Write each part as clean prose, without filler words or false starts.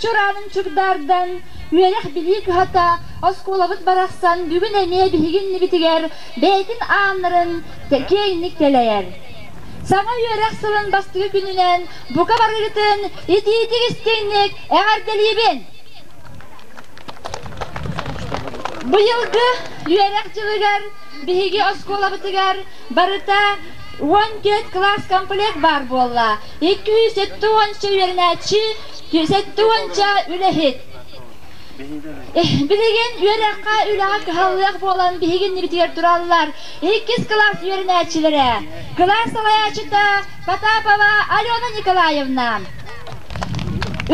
чуораанын чугдаардан, үөрэх-билии кыһата оскуолабыт барахсан бүгүн эмиэ биһиги иннибитигэр бэйэтин ааннарын киэҥник тэлэйэр. Саҥа үөрэх сылын бастакы күнүнэн бука барыгытын итиитик-истиҥник эҕэрдэлиибин! Быйылгы үөрэх дьылыгар биһиги оскуолабытыгар барыта 14 кылаас комплект баар буолла. 270 үөрэнээччи, 70 үлэһит. Билигин үөрэххэ, үлэҕэ кыһаллыах буолан биһиги иннибитигэр тураллар. Иккис кылаас үөрэнээччилэрэ. Кылаас салайааччыта Потапова Алена Николаевна.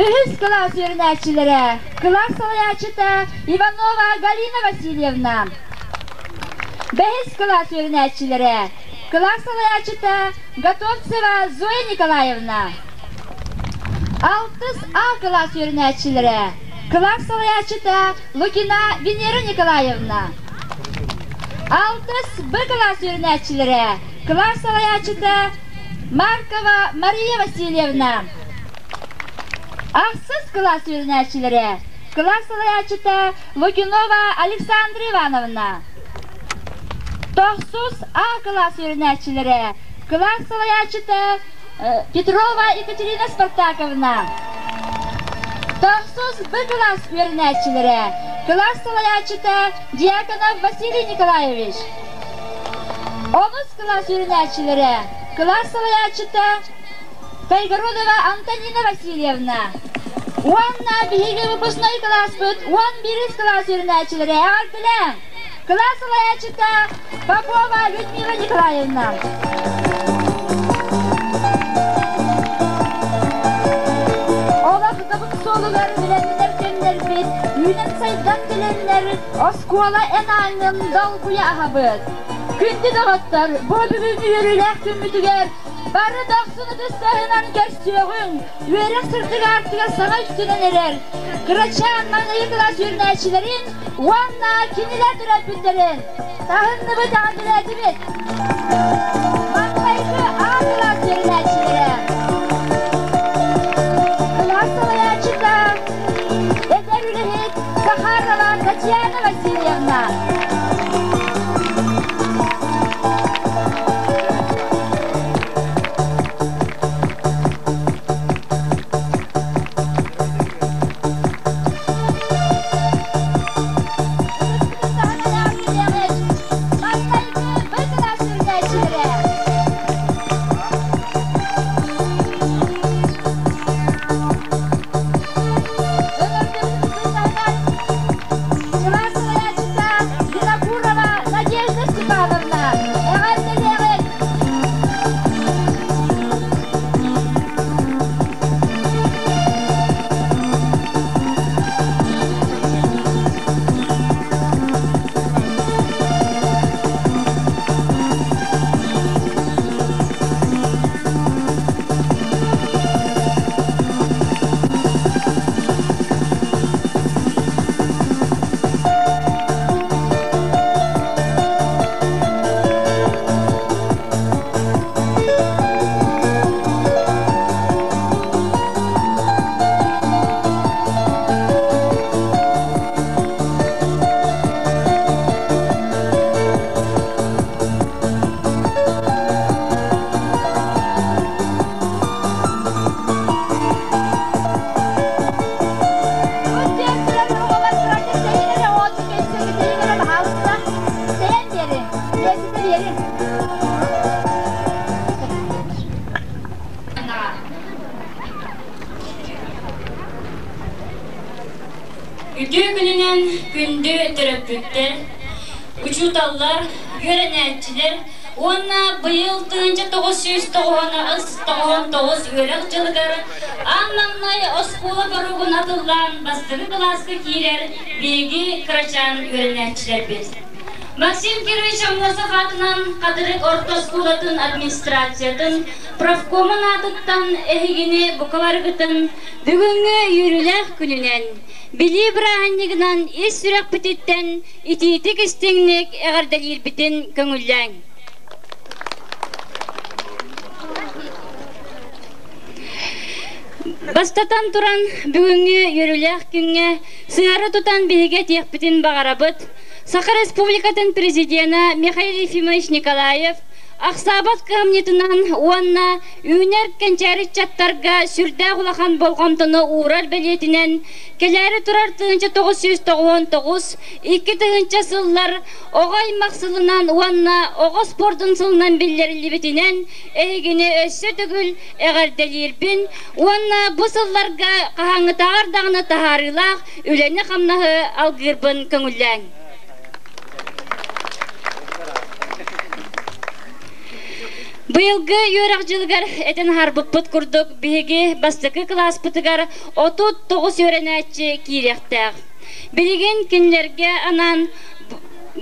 Үһүс кылаас үөрэнээччилэрэ. Кылаас салайааччыта Иванова Галина Васильевна. Бэһис кылаас үөрэнээччилэрэ. Кылаас салайааччыта Готовцева Зоя Николаевна. Алтыс А кылаас үөрэнээччилэрэ. Кылаас салайааччыта Лукина Венера Николаевна. Алтыс Б кылаас үөрэнээччилэрэ. Кылаас салайааччыта Маркова Мария Васильевна. Ахсыс кылаас үөрэнээччилэрэ. Кылаас салайааччыта Лукинова Александра Ивановна. Тохсус А кылаас үөрэнээччилэрэ. Кылаас салайааччыта Петрова Екатерина Спартаковна. Тохсус Б кылаас үөрэнээччилэрэ. Кылаас салайааччыта Дьяконов Василий Николаевич. Онус кылаас үөрэнээччилэрэ. Кылаас салайааччыта Кайгородова Антонина Васильевна. Уонна биһиги выпускной кылааспыт 11 кылаас үөрэнээччилэрэ эҕэрдэлээҥ! Кылаас салайааччыта Попова Людмила Николаевна. Олох дабык суолугар үлэннэр кэмнэрбит, үүнэн-сайдан кэлэннэр оскуола эн ааҥҥын долгуйа аһабыт. Күндү доҕоттор, бу бүгүҥҥү үөрүүлээх күммүтүгэр бары дохсун ытыстарынан көрсүөҕүҥ, үөрэх сырдык аартыга саҥа үктэнэн эрэр кырачаан маҥнайгы кылаас үөрэнээччилэрин уонна кинилэр төрөппүттэрин таһынныбыт эҕэрдэлээтибит. Маҥнайгы А кылаас үөрэнээччилэрэ кылаас салайааччыта эдэр үлэһит Захарова Татьяна Васильевна. Винокурова Надежда Степановна, эҕэрдэлиэҕиҥ! Үтүө күнүнэн күндү төрөппүттэр, учууталлар, үөрэнээччилэр уонна быйыл 1999 үөрэх дьылыгар аан маҥнай оскуола боруогун атыллаан бастакы кылааска киирэр биһиги кырачаан үөрэнээччилэрбит. Максим Кирович Аммосов аатынан Хатырык орто оскуолатын администрациятын профкомун аатыттан эһигини бука барыгытын бүгүҥҥү үөрүүлээх күнүнэн, Билии бырааһынньыгынан ис сүрэхпититтэн итиитик-истиҥник эҕэрдэлиирбитин көҥүллээҥ. Бастатан туран, бүгүҥҥү үөрүүлээх күҥҥэ сыһыары тутан биһиги этиэхпитин баҕарабыт. Саха Республикатын Президена Михаил Ефимович Николаев ахсаабат кыһамньытынан уонна үүнэр кэнчээри ыччаттарга сүрдээх улахан болҕомтону уурар бэлиэтинэн кэлээри турар 1999 2000 сыллар оҕо аймах сылынан уонна оҕо спордун сылынан биллэриллибитинэн эһигини өссө төгүл эҕэрдэлиирбин уонна бу сылларга хаһааҥҥытааҕар даҕаны таһаарыылаах үлэни-хамнаһы алгыырбын көҥүллээҥ. Быйылгы үөрэх дьылыгар этэн аһарбыппыт курдук, биһиги бастакы кылааспытыгар 39 үөрэнээччи киириэхтээх. Билигин кинилэргэ анаан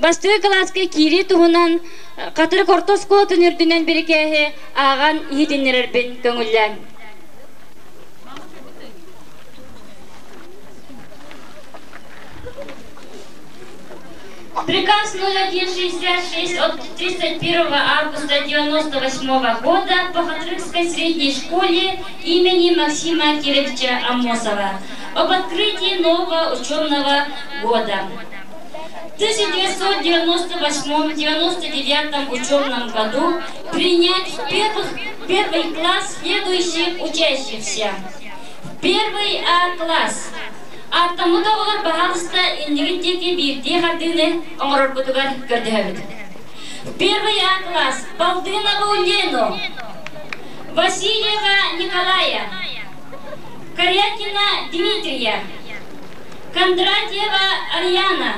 бастакы кылааска киирии туһунан Хатырык орто оскуолатын үрдүнэн бирикээһи ааҕан иһитиннэрэрбин көҥүллээн. Приказ 0166 от 31 августа 1998 года по Хатырыкской средней школе имени Максима Кировича Амосова об открытии нового учебного года. В 1998-99 учебном году принять в первых, первый класс следующих учащихся. В первый А класс. Аттаммыт оҕолор баһаалыста иннигит диэки биирдии хардыыны оҥорорбутугар көрдөһөбүт. В первый А класс Балдынову Лену, Васильева Николая, Корякина Дмитрия, Кондратьева Ариана,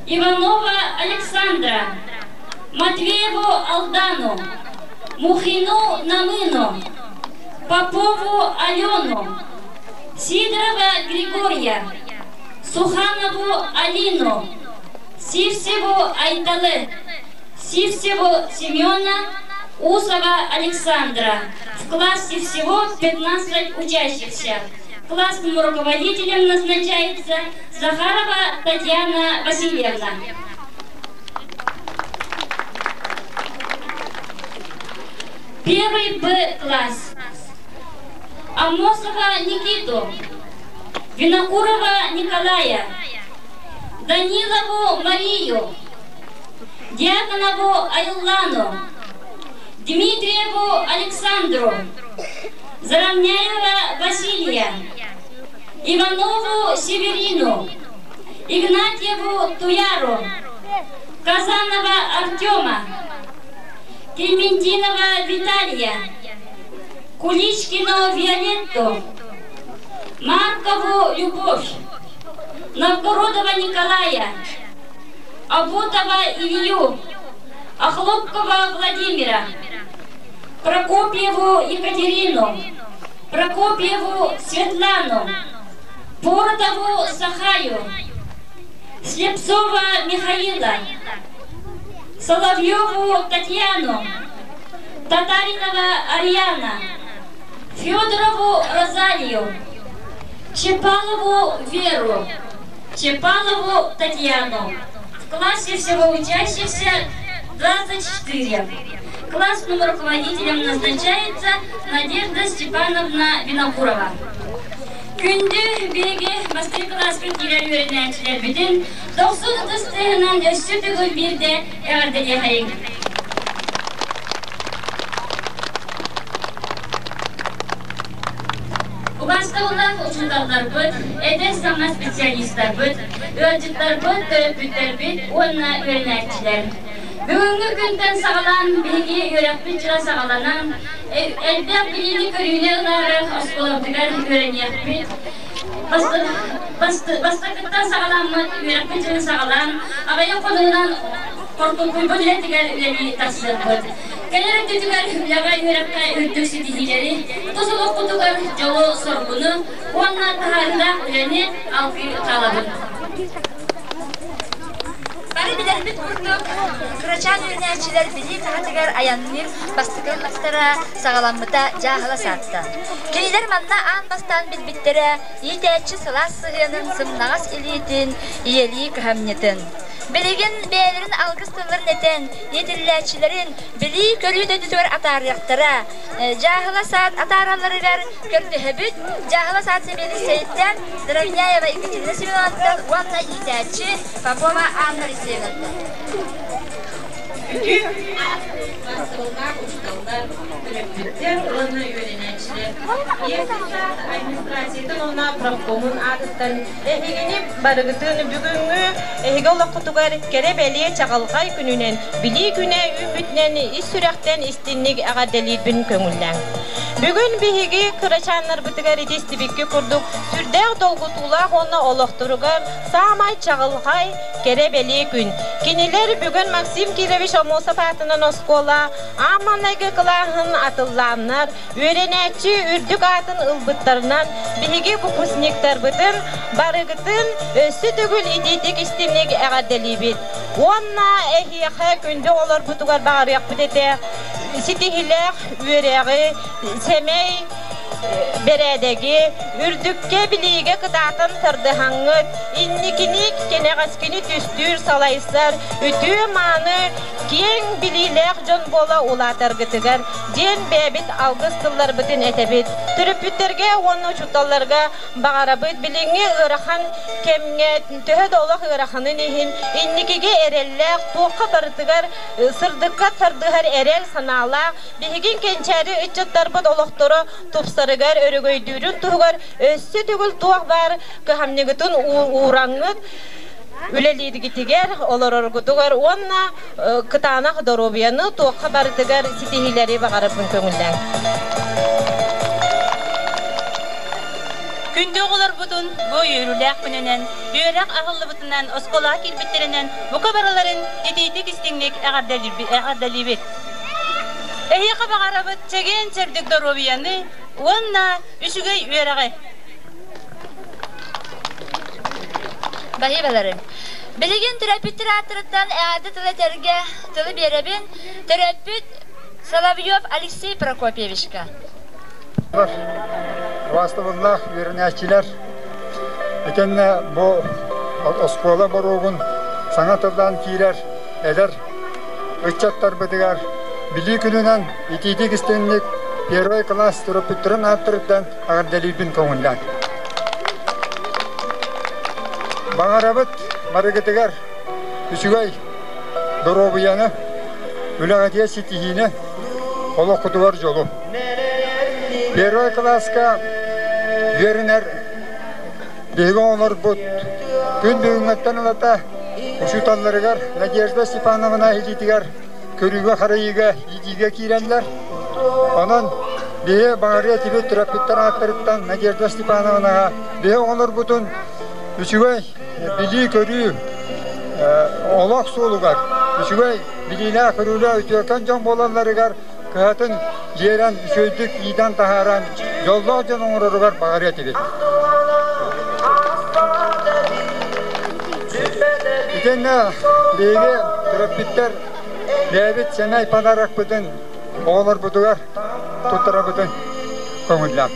Иванова Александра, Матвееву Алдану, Мухину Намыну, Попову Алену, Сидорова Григория, Суханову Алину, Сивцеву Айталы, Сивцеву Семена, Усова Александра. В классе всего 15 учащихся. Классным руководителем назначается Захарова Татьяна Васильевна. Первый Б класс. Амосова Никиту, Винокурова Николая, Данилову Марию, Дьяконову Айлану, Дмитриеву Александру, Заровняева Василия, Иванову Северину, Игнатьеву Туяру, Казанова Артема, Клементинова Виталия, Куличкину Виолетту, Маркову Любовь, Новгородова Николая, Абутова Илью, Охлопкова Владимира, Прокопьеву Екатерину, Прокопьеву Светлану, Поротову Сахаю, Слепцова Михаила, Соловьеву Татьяну, Татаринова Ариана, Федорову Розалию, Чепалову Веру, Чепалову Татьяну. В классе всего учащихся 24. Классным руководителем назначается Надежда Степановна Винокурова. Күндү биһиги бастакы кылааска киирэр үөрэнээччилэрбитин дохсун ытыс тыаһынан өссө төгүл биирдэ эҕэрдэлиэхэйиҥ. Убаастабыллаах учууталларбыт, эдэр саҥа специалистарбыт, ыалдьыттарбыт, төрөппүттэрбит уонна үөрэнээччилэр. Бүгүҥҥү күнтэн саҕалаан биһиги үөрэхпит дьыла саҕаланан, элбэх билиини-көрүүнү ылаары оскуолабытыгар үөрэниэхпит. Бастакыттан саҕаламмыт үөрэхпит дьылын саҕалаан, аҕыйах хонугунан хортуоппуйбут үлэтигэр үлэлии тахсыахпыт. Кэлэр өттүтүгэр үлэҕэ үөрэххэ үрдүк ситиһиилэри, тус олохпутугар дьолу-соргуну уонна таһаарыылаах үлэни алгыы хаалабыт. Бары билэрбит курдук, кырачаан үөрэнээччилэр билии кыһатыгар айанныыр бастакы ыллыктара саҕаламмыта дьааһыла саатта. Кинилэр манна аан бастаан билбиттэрэ иитээччи сылаас сыһыанын, сымнаҕас илиитин, ийэлии кыһамньытын. Билигин бэйэлэрин алгыс тылларын этэн, иитиллээччилэрин билии-көрүү дойдутугар атаарыахтара. Дьааһыла саад атааралларыгар көрдөһөбүт. Дьааһыла саад сэбиэдиссэйиттэн Дровняева Екатерина Семеновнаттан уонна иитээччи Попова Анна Алексеевнаттан. Үтүө Бастабыллаах учууталлар, төрөппүттэр уонна үөрэнээччилэр Ийэ-саат администрациятын уонна профкомун аатыттан эһигини барыгытын бүгүҥҥү эһиги олоххутугар кэрэ-бэлиэ чаҕылхай күнүнэн, Билии күнэ үүммүтүнэн ис сүрэхтэн истинник эҕэрдэлиирбин көҥүллээҥ. Бүгүн биһиги кырачааннарбытыгар ити истибикки курдук сүрдээх долгутуулаах уонна олохторугар саамай чаҕылхай, кэрэ-бэлиэ күн. Кинилэр бүгүн Максим Кирович Аммосов аатынан оскуола аан маҥнайгы кылааһын атыллааннар, үөрэнээччи үрдүк аатын ылбыттарынан биһиги выпускниктарбытын барыгытын өссө төгүл итиитик истиҥник эҕэрдэлиибит. Уонна эһиэхэ күндү оҕолорбутугар баҕарыахпыт этэ ситиһиилээх үөрэҕи, сэмэй бэрээдэги, үрдүккэ билиигэ кытаатан тардыһаҥҥыт, инникини кэнэҕэскини түстүүр салайсар үтүө-мааны киэҥ билиилээх дьон буола улаатаргытыгар диэн бэйэбит алгыс тылларбытын этэбит. Төрөппүттэргэ уонна учууталларга баҕарабыт билиҥҥи ыарахан кэмҥэ төһө да олох ыараханын иһин инникигэ эрэллээх, туохха барытыгар сырдыкка тардыһар эрэл санаалаах биһигин кэнчээри ыччаттарбыт олохторо тупсарыгар, өрөгөйдүүрүн туһугар өссө төгүл туох баар кыһамньыгытын уураҥҥыт үлэлииргитигэр, олороргутугар уонна кытаанах доруобуйаны туохха барытыгар ситиһиилэри баҕарабын көҥүллээҥ. Күндү оҕолорбутун бу үөрүүлээх күнүнэн, үөрэх аһыллыбытынан, оскуолаҕа киирбиттэринэн бука барыларын итиитик-истиҥник эҕэрдэлиибит. Эһиэхэ баҕарабыт чэгиэн-чэбдик доруобуйаны уонна үчүгэй үөрэҕи. Баһыыбаларым. Билигин төрөппүттэр ааттарыттан эҕэрдэ тылы этэргэ тылы биэрэбин. Төрөппүт Соловьев Алексей Прокопьевичка. Убаастабыллаах үөрэнээччилэр, итиннэ бу оскуола боруогун саҥа тыллаан киирэр эдэр ыччаттарбытыгар Билии күнүнэн итиитик истиҥник первый класс төрөппүттэрин ааттарыттан эҕэрдэлиирбин көҥүллээн. Баҕарабыт барыгытыгар үчүгэй доруобуйаны, үлэҕитигэр ситиһиини, олоххутугар дьолу. Первый кылааска үөрэнэр биһиги оҥорбут күн бүгүҥҥэттэн ылата учууталларыгар Надежда Степановна илиитигэр көрүүгэ-харайыыга, иитиигэ киирэллэр. Онон биһи баҕарыа этибит төрөппүттэр ааттарыттан Надежда Степановнаҕа биһи оҕолорбутун үчүгэй билии-көрүү олох суолугар үчүгэй билиилээх-көрүүлээх үтүөкэн дьон буолалларыгар кыһатын биэрэн үчүгэйдик иитэн таһааран дьоллоох дьон оҥороругар баҕарыа этибит. Итиннэ биһиги төрөппүттэр бэйэбит сэмэй подарокпытын оҕолорбутугар туттарабытын көҥүллээх.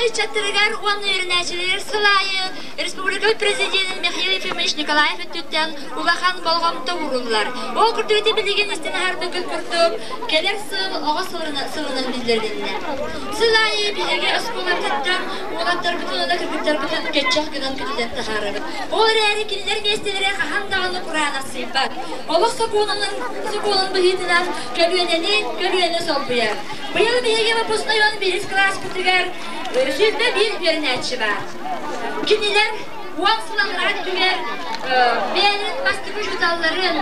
ыччаттарыгар уонна үөрэнээччилэригэр сыл аайы республика президенин Михаил Ефимович Николаев өттүттэн улахан болҕомто ууруллар. Ол курдук ити билигин истэн аһарбыккыт курдук, кэлэр сыл оҕо сылынан биллэрилиннэ. Сыл аайы биһиги оскуолабытыттан уолаттарбытын уонна кыргыттарбытын көччөх гынан көтүтэн таһаарабыт. Ол эрээри кинилэр миэстэлэрэ хаһан даҕаны кураанахсыйбат. Олох сокуонун быһыытынан көлүөнэни көлүөнэ солбуйар. Быйыл биһиги выпускной 11 кылааспытыгар 21 үөрэнээччи баар. Кинилэр 10 сыл анараа өттүгэр бэйэлэрин бастакы учууталларын,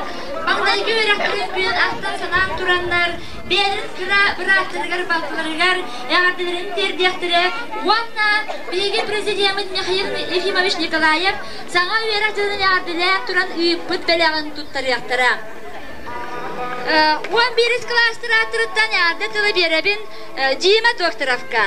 маҥнайгы үөрэхтэрин күнүн ахтан-санаан тураннар, бэйэлэрин кыра бырааттарыгар, балтыларыгар эҕэрдэлэрин тиэрдиэхтэрэ уонна биһиги президеммит Михаил Ефимович Николаев саҥа үөрэх дьылын эҕэрдэлээн туран ыыппыт бэлэҕин туттарыахтара. 11 кылаастар ааттарыттан эҕэрдэ тылы биэрэбин Дима Докторовка.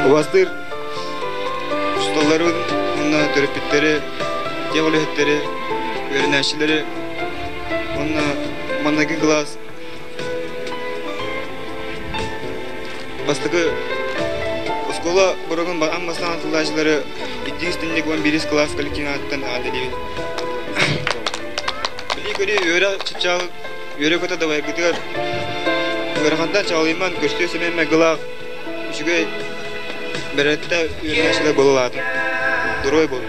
Убастыыр учууталларбын уонна төрөппүттэри, дьиэ үлэһиттэри, үөрэнээччилэри уонна маҥнайгы кылаас Бастакы оскуола боруогун аан бастаан тыллааччылары иккис түннүк 11 кылаас коллективнаттан аҕалларыбыт. Билии-көрүү үөрэх чыпчаал үөрэ-көтө дабайгытыгар ыарахантан чаҕылыйман көстүө сэмэн майгылаах үчүгэй бэрэттэ үөрэнээччилэр буолалаатын. Доруой буол.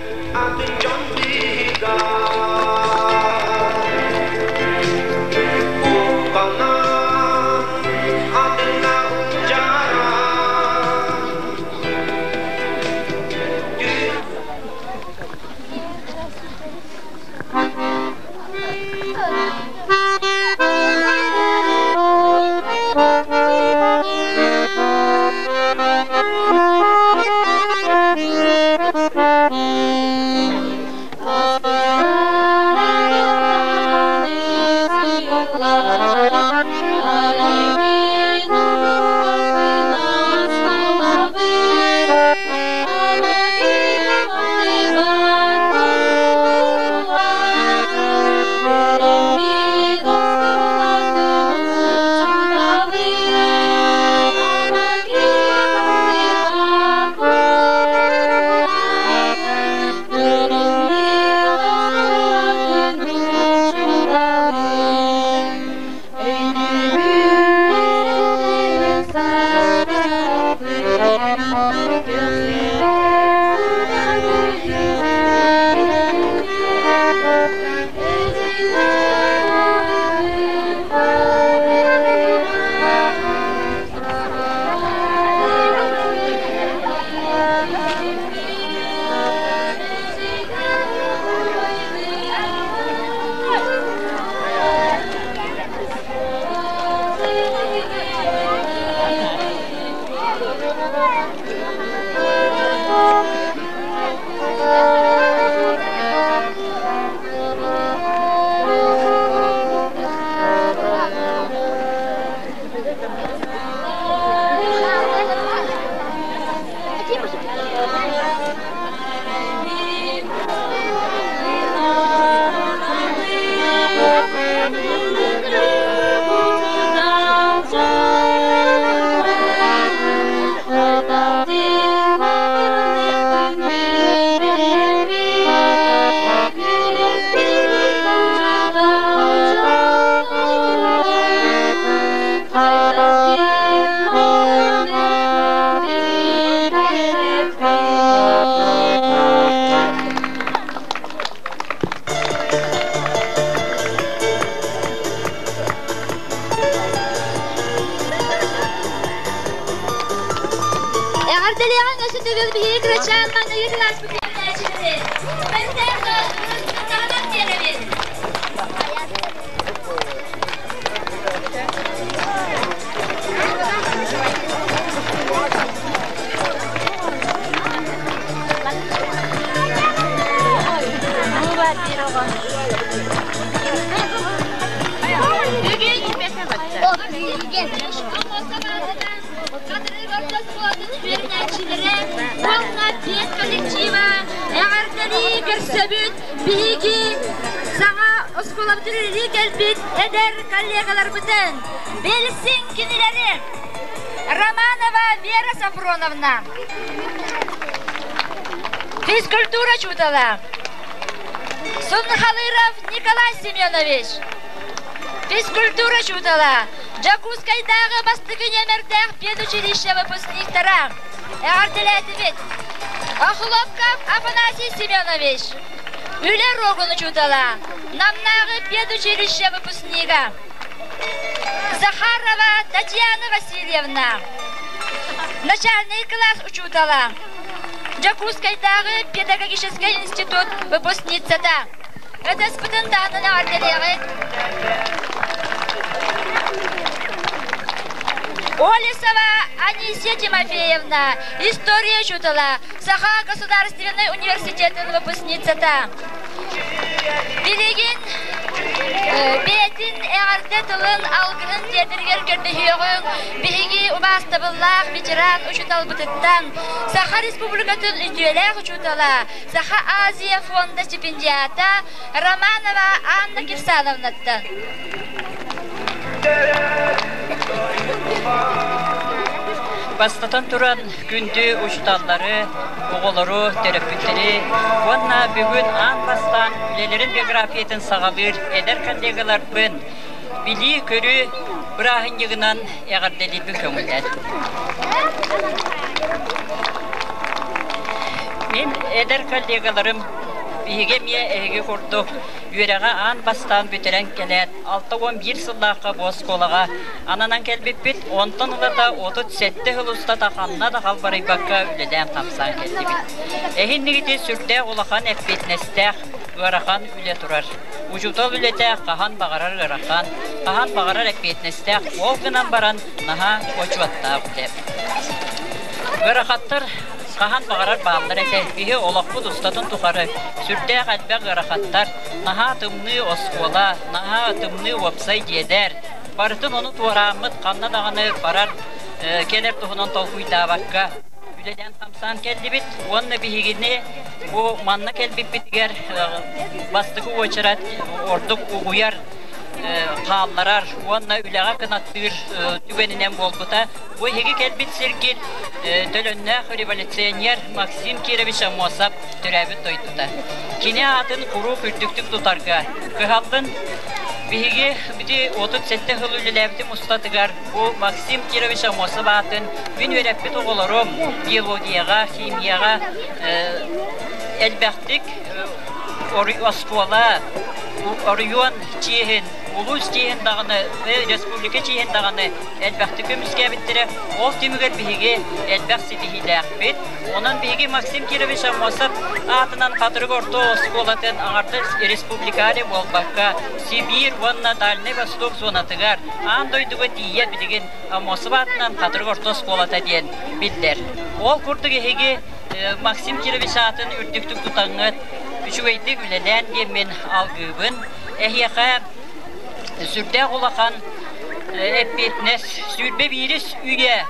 Эҕэрдэлиэҕиҥ өссө төгүл биһиги кырачаан маҥнайгы кылааспыт үөрэнээччилэри. Мэннээх таһынан биэрэбит. Бүгүн Хатырык орто оскуолатын үөрэнээччилэрэ уонна пед коллектива эҕэрдэлии көрсөбүт биһиги саҥа оскуолабытын үлэлии кэлбит эдэр коллегаларбытын билсиҥ кинилэри Романова Вера Софроновна физкультура учуутала Сунхалыров Николай Семенович физкультура учуутала Дьокуускайдааҕы бастакы нүөмэрдээх педучилище выпускниктара эҕэрдэлээтибит. Охлопков Афанасий Семенович, үлэ уруогун учуутала, Намнааҕы педучилище выпускнига. Захарова Татьяна Васильевна, начальный класс учуутала, Дьокуускайдааҕы педагогическай институт выпускницата. Ытыспытын таһынан эҕэрдэлиэҕит. Олесова Анисия Тимофеевна, история учуутала, Саха государственнай университетын выпускницата. Билигин бэйэтин эҕэрдэ тылын алгыһын тиэрдэригэр көрдөһүөҕүҥ биһиги убаастабыллаах ветеран учууталбытыттан Саха Республикатын үтүөлээх учуутала Саха Азия фонда стипендиата Романова Анна Кирсановнаттан. Бастатан туран, күндү учууталлары, оҕолору, төрөппүттэри уонна бүгүн аан бастаан үлэлэрин биографиятын саҕалыыр эдэр коллегаларбын билии-көрүү бырааһынньыгынан эҕэрдэлиирбин көҥүллэт. Мин эдэр коллегаларым биһиги эмиэ эһиги курдук үөрэҕи аан бастаан бүтэрэн кэлээт 61 сыллаахха бу оскуолаҕа ананан кэлбиппит. Онтон ылата 37 сыл устата ханна да халбарыйбакка үлэлээн-хамсаан кэллибит. Эһиннигити сүрдээх улахан эппиэтинэстээх ыарахан үлэ турар. Учуутал үлэтэ хаһан баҕарар ыарахан, хаһан баҕарар эппиэтинэстээх, ол гынан баран наһаа отчуоттаах үлэ. Ыарахаттар хаһан баҕарар бааллар этэ. Биһи олохпут устатын тухары сүрдээх элбэх ыарахаттар, наһаа тымныы оскуола, наһаа тымныы уопсай дьиэлэр, барытын ону туорааммыт ханна даҕаны барар, кэлэр туһунан толкуйдаабакка үлэлээн-хамсаан кэллибит уонна биһигини бу манна кэлбиппитигэр бастакы уочарат ордук угуйар, хаалларар уонна үлэҕэ кынаттыыр түгэнинэн буолбута. Бу эһиги кэлбит сиргит төлөннөөх революционер Максим Кирович Аммосов төрөөбүт дойдута. Кини аатын куруук үрдүктүк тутарга кыһаллын. Биһиги бити 37 сыл үлэлээбитим устатыгар бу Максим Кирович Аммосов аатын мин үөрэппит оҕолорум биологияҕа, химияҕа элбэхтик оскуола, оройуон чиэһин, улуус чиэһин даҕаны, республика чиэһин даҕаны элбэхтик көмүскээбиттэрэ. Ол түмүгэр биһиги элбэх ситиһиилээхпит. Онон биһиги Максим Кирович Аммосов аатынан Хатырык орто оскуолатын аҥардас республика эрэ буолбакка, Сибиир уонна Дальнай Восток зонатыгар аан дойдуга тиийэ билигин Аммосов аатынан Хатырык орто оскуолата диэн биллэр. Ол курдук эһиги Максим Кирович аатын үрдүктүк тутаҥҥыт, үчүгэйдик үлэлээн диэммин алгыыбын. Эһиэхэ сүрдээх улахан эппиэтинэс 21-ис үйэ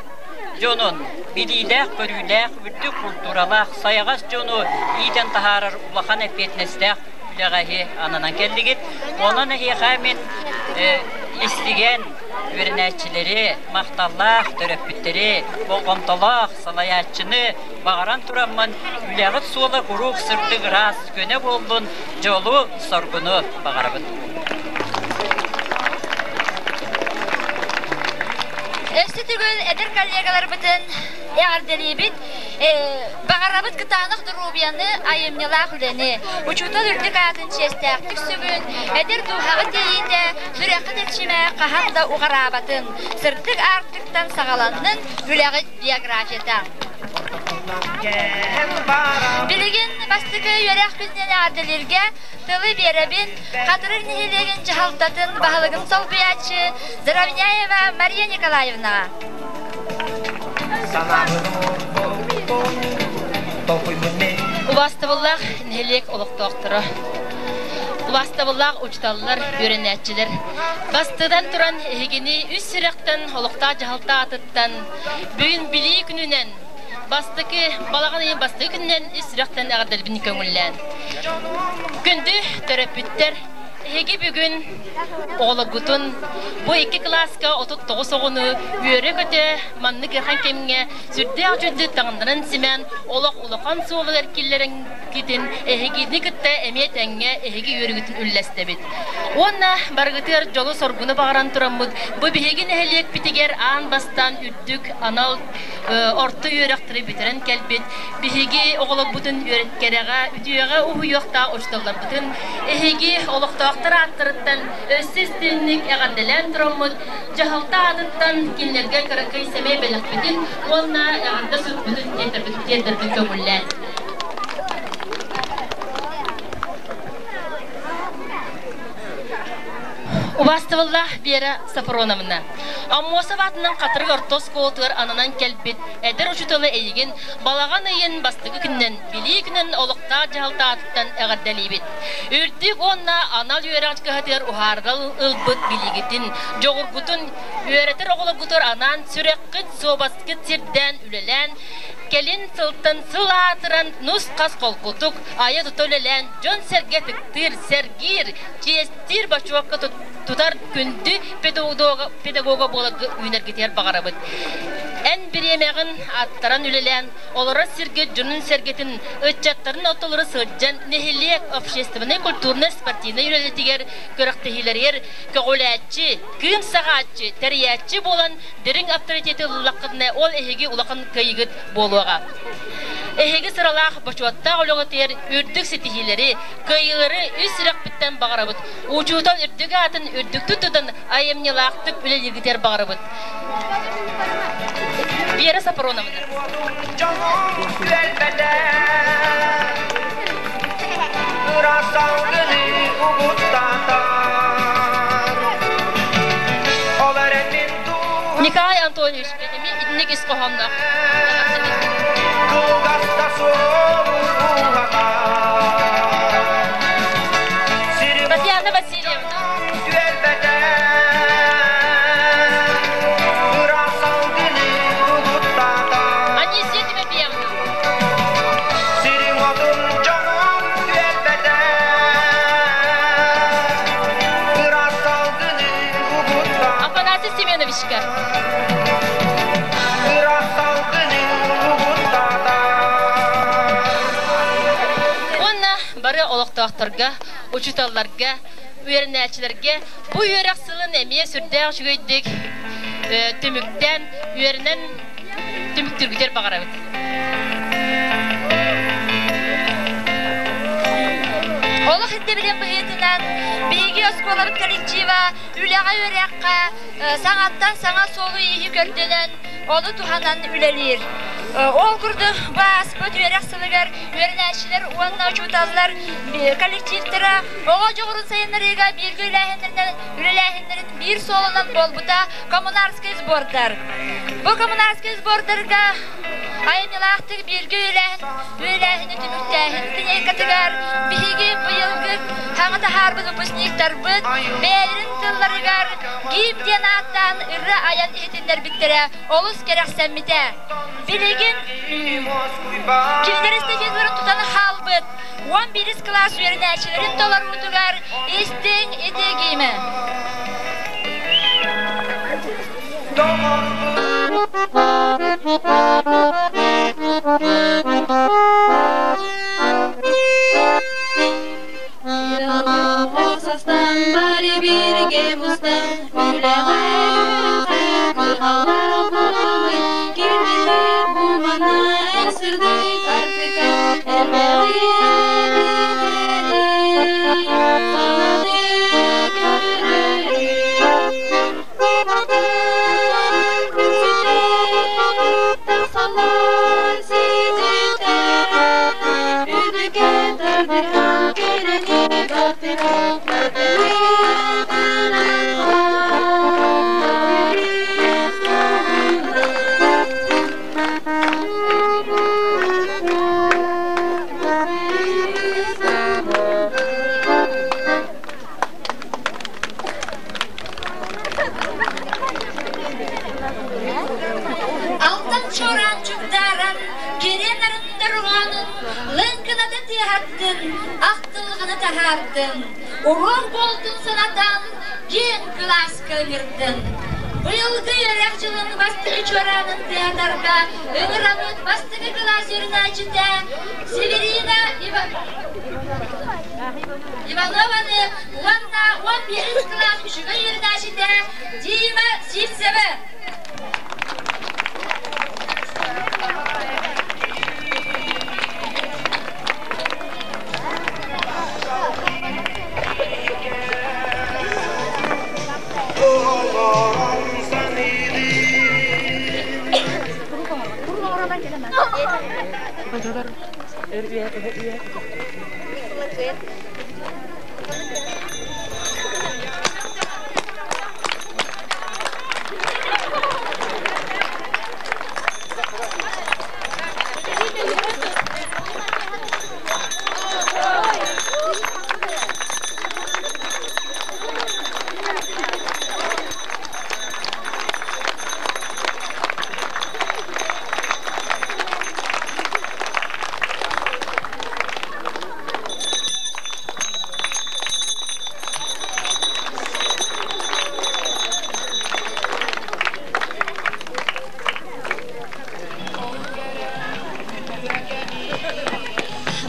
дьонун билиилээх-көрүүлээх, үрдүк культуралаах, сайаҕас дьону иитэн таһаарар улахан эппиэтинэстээх үлэҕэ эһи ананан кэллигит. Онон эһиэхэ мин истигэн үөрэнээччилэри, махталлаах төрөппүттэри, болҕомтолоох салайааччыны баҕаран тураммын үлэҕит суола куруук сырдык ыраас көнө буоллун, дьолу-соргуну баҕарабын. Өссө төгүл эдэр коллегаларбытын эҕэрдэлиибит. Баҕарабыт кытаанах доруобуйаны, айымньылаах үлэни, учуутал үрдүк аатын чиэстээхтик сүгүн, эдэр дууһаҕыт иэйиитэ, сүрэххит эрчимэ хаһан да уҕараабатын, сырдык аартыктан саҕаланнын үлэҕит биографията. Билигин бастакы үөрэх күнүнэн эҕэрдэлииргэ тылы биэрэбин Хатырык нэһилиэгин дьаһалтатын баһылыгын солбуйааччы Заровняева Мария Николаевнаҕа. Убаастабыллаах нэһилиэк олохтоохторо. Убаастабыллаах учууталлар, үөрэнээччилэр! Бастатан туран, эһигини үс сүрэхтэн олохтоох дьаһалта аатыттан бүгүн Билии күнүнэн, бастакы балаҕан ыйын бастакы күнүнэн ис сүрэхтэн эҕэрдэлбин көҥүллээн. Күндү төрөппүттэр, эһиги бүгүн оҕолоргутун бу икки кылааска 39 оҕону үөрэ-көтө маннык ыарахан кэмҥэ сүрдээх үчүгэйдик таҥыннаран симээн олох улахан суолугар киллэрэн китин эһигини кытта эмиэ тэҥҥэ эһиги үөрүүгүтүн үллэстэбит. Уонна барыгытыгар дьолу-соргуну баҕаран тураммыт, бу биһиги нэһилиэкпитигэр аан бастаан үрдүк анал орто үөрэхтэри бүтэрэн кэлбит биһиги оҕолорбутун үөрэткэрэҕэ, үтүөҕэ уһуйуохтаах учууталларбытын эһиги олохтоохтор ааттарыттан өссө истиҥник эҕэрдэлээн тураммыт, дьаһалта аатыттан кинилэргэ кыракый сэмэй бэлэхпитин уонна эҕэрдэ сурукпутун тиэрдэрбит көҥүллээн. Убаастабыллаах Вера Сафроновна, Аммосов аатынан Хатырык орто оскуолатыгар ананан кэлбит эдэр учууталы эйигин балаҕан ыйын бастакы күнүнэн Билии күнүн олохтоох дьаһалта аатыттан эҕэрдэлиибит. Үрдүк уонна анал үөрэх кыһатыгар уһаарыла ылбыт билиигитин, дьоҕургутун үөрэтэр оҕолоргутугар анаан сүрэххит, суобаскыт сирдээн үлэлээн, Кэлин сылтан сыл аатыран нус-хас холкутук айа-тута үлэлээн дьон-сэргэ ытыктыыр, сэргиир, чиэстиир бочуокка тутар күндү педагога буоларга үүнэргитигэр баҕарабыт. Эн бириэмэҕин аттаран үлэлээн, олорор сиргэ дьонун-сэргэтин, ыччаттарын ортолоро сылдьан нэһилиэк общественнай, культурнай, спортивнай үлэлэтигэр, күрэхтэһиилэригэр көҕүлээччи, кыым саҕааччы, тэрийээччи буолан дириҥ авторитеты ыллаххытына, ол эһиги улахан кыайыыгыт буолуоҕа. Эһиги сыралаах, бочуоттаах үлэҕитигэр үрдүк ситиһиилэри, кыайыылары үс сүрэхпиттэн баҕарабыт. Учуутал үрдүк аатын үрдүктүк тутан айымньылаахтык үлэлииргитигэр баҕарабыт. Вера Сафроновна. Николай Антонович эмиэ итинник ис хоһоонноох. Татьяна Васильевна. Анисия Тимофеевна. Афанасий Семеновичка. Уонна бары олохтоохторго, учууталларга, үөрэнээччилэргэ бу үөрэх сылын эмиэ сүрдээх үчүгэйдик түмүктээн, үөрэнэн түмүктүүргүтүгэр баҕарабыт. Олох ирдэбилин быһыытынан биһиги оскуолабыт коллектива үлэҕэ-үөрэххэ саҥаттан саҥа суолу-ииһи көрдөнөн, ону туһанан үлэлиир. Ол курдук бу ааспыт үөрэх сылыгар үөрэнээччилэр уонна учууталлар коллективтара оҕо дьоҕурун сайыннарыыга бииргэ үлэлээһиннэрин биир суолунан буолбута коммунарскай сбордар. Бу коммунарскай сбордарга айымньылаахтык бииргэ үлэлээһини түмүктээһин линейкатыгар биһиги быйылгы хаҥа таһаарбыт выпускниктарбыт бэйэлэрин тылларыгар гимн диэн ааттаан ырыа айан иһитиннэрбиттэрэ олус кэрэхсэммитэ. Билигин кинилэр эстафеталарын тутан хаалбыт 11 кылаас үөрэнээччилэрин толоруутугар истиҥ ити гиимэ. Састан бары бииргэ мустан үлэҕэ киммитэ бу манна эн сырдык артыка элбэҕи саҥаны таһаардын, уруок буолтун санатан, киэҥ кылааска ыҥырдын. Быйылгы үөрэх дьылын бастакы чуораанын тыатарга ыҥыраммыт бастакы кылаас үөрэнээччитэ Северина Иванованы уонна 11 кылаас үчүгэй үөрэнээччитэ Дима Сивцевы.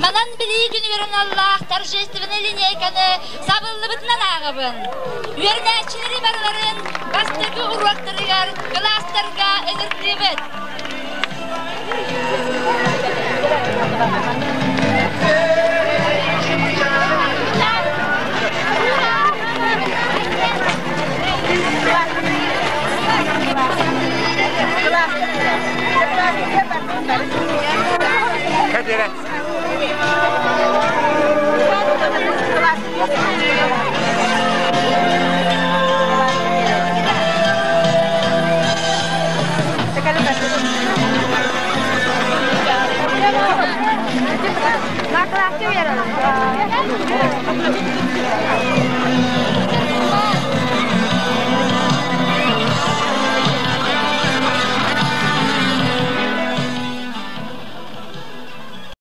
Манан билии күнүгэр аналлаах торжественнай линейканы сабыллыбытынан ааҕабын. Үөрэнээччилэри барыларын бастакы уруоктарыгар кылаастарга ыҥыртыыбыт.